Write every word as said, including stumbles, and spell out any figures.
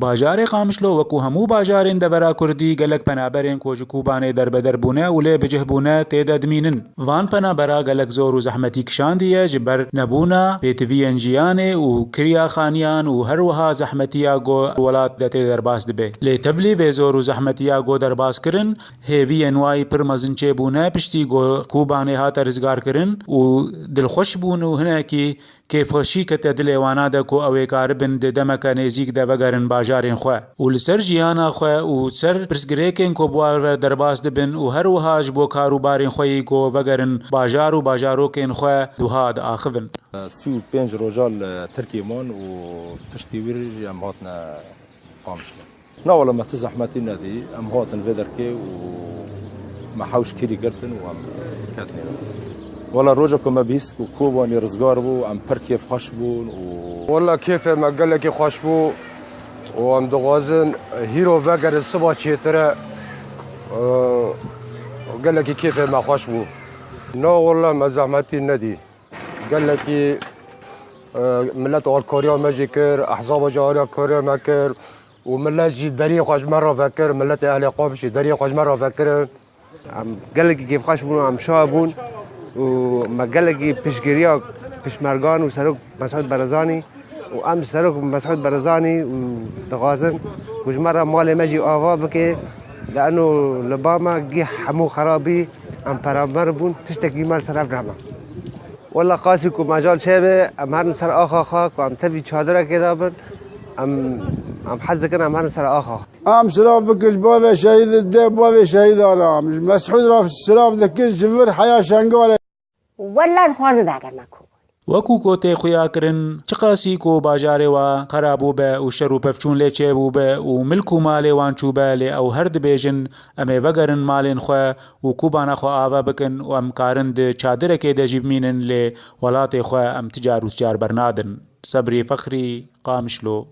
Bajarê Qamişlo wekû hemû bajarên devera Kurdî gelek penaberên ku ji Kobanê derbeder bûne û lê bi cih bûne tê de dimînin. Van penabera gelek zor û zehmetî kişandiye ji ber nebûna pêtiviyên jiyanê û kiriya xaniyan û her wiha zehmetiya ku welat de tê derbas dibe. Lê tevlî vê zor û zehmetiya ku derbas kirin, hêviyên wayî pir mezin çêbûne piştî ku Kobanê hate rizgarkirin û dilxweş bûn û hinekî kêfxweşî kete dilê wana de ku ew ê karibin di demeke nêzîk de vegerin bajarên xwe û li ser jiyana xwe û ser pirsgirêkên ku bi wan re derbas dibin û her wiha ji bo kar û barên xwe yî ku vegerin bajar û bajarokên xwe wiha diaxivin. Sî û pênc roja li Tirkiyê man û piştî wî jî em hatine Qamişlo. Na wele me ti zehmetî nedî, em hatin vê derkê û me hewş kîrî girtin û em ketine. Wele roja ku me bihîst ku Kobanî rizgar bû, em pir kêfxweş bûn û Wele kêfê me gelekî xweş bû û em dixwazin hîro vegerin siba çêtir e. Gelekî kêfê me xweş bû. Na wele me zehmetî nedî. Gelekî, e, milet alkariya me jî kir, ehzaba jî alkariya me kir û milet jî deriyê xwe ji me re vekir, miletê ehlê Qamişî deriyê xwe ji me re vekirin. Em gelekî kêfxweş bûn û em şa bûn û me gelekî piştgiriya pişmergan û Serok Mesûd Barzanî û em ji Serok Mesûd Barzanî û dixwazin ku ji me re malê me jî ava bike, li eno li ba me gih hemû xerabî, em peramer bûn, tiştekî me li ser ev nehme. Wela qasî ku mejal çêbe, em herin ser axa xwe, ku em tevî çadirekê de bin, em, em hez dikin, em herin ser axa xwe. Em silav bikin ji bavê şehîd, dê bavê şehîdan em. Ji Mesûd re silav dikin, ji vir heya Şengalê. Wela dixwazin vegerime ku. Wekû ku tê xuya kirin, çiqasî ku bajarê wa xera bûbe û şer û pevçûn lê çêbûbe û milk û malê wan çûbe, lê ew her dibêjin, em ê vegerin malên xwe û Kobana xwe ava bikin û em karin di çadirekê de jî bimînin, lê welatê xwe em ti car û ti car bernadin. Sebrî Fexrî, Qamişlo.